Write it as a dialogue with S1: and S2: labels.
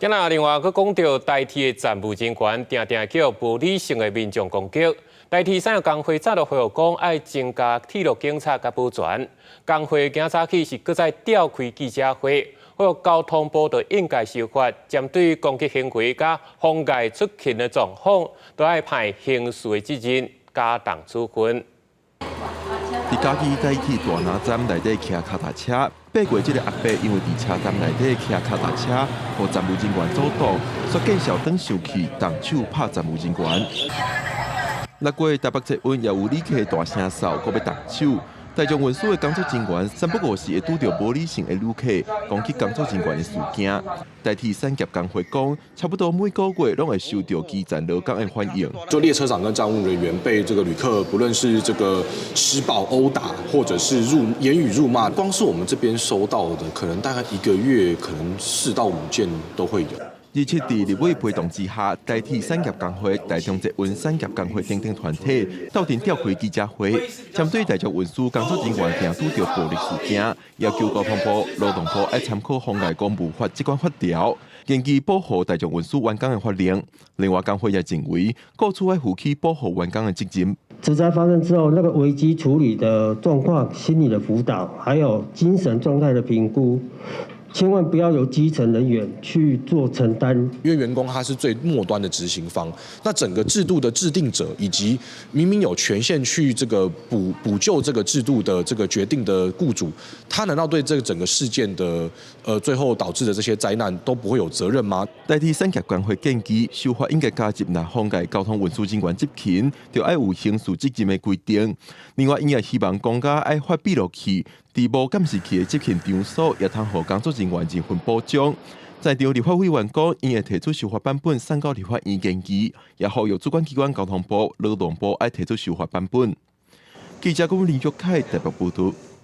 S1: 今仔另外閣講著台鐵的站務人員，定定予無理性的民眾攻擊。台鐵產業工會早就呼籲講，愛增加鐵路警察佮保全。工會今早起是閣再召開記者會，呼籲交通部就應該修法，針對攻擊行為佮妨礙出勤的狀況，都愛判刑事的責任，加重處分。
S2: 佇嘉義台鐵大林站內底騎腳踏車，八月這个阿伯因為佇車站內底騎腳踏車，予站務人員阻擋，煞見笑轉生氣，動手拍站務人員。6月台北捷運也有旅客大聲嗽，閣欲動手。大眾運輸的工作人員三不五時會拄著無理性的旅客攻擊工作人員的事件。台鐵產業工會講，差不多每個月攏會收著基層勞工的反映。
S3: 就列車長跟站務人員被這個旅客，不論是這個施暴、毆打，或者是言語辱罵，光是我們這邊收到的，可能大概一個月可能4到5件都會有。
S2: 而且佇立委陪同之下，台鐵產業工會、大眾捷運產業工會等等團體鬥陣召開記者會，針對大眾運輸工作人員定拄著暴力事件，要求交通部、勞動部愛參考妨礙公務法這款法條，研究保護大眾運輸員工的法令。另外，工會也認為，雇主愛負起保護員工的責任。
S4: 職災發生之後，那個危機處理的狀況、心理的輔導，還有精神狀態的評估，千萬不要由基層人員去做承擔。
S3: 因為員工他是最末端的執行方，那整個制度的制定者以及明明有權限去這個補救這個制度的這個決定的雇主，他難道對這個整個事件的最後導致的這些災難都不會有責任嗎？
S2: 台鐵產業工會建議修法應該加入，若妨礙交通運輸人員執勤，就愛有刑事責任的規定。另外，𪜶也希望公家愛發閉路器，佇無監視器的執勤場所，也通予工作人員這份保障。在場立法委員講，𪜶會提出修法版本送到立法院研議，也呼籲主管機關交通部、勞動部愛提出修法版本。記者郭林玉凱台北報導。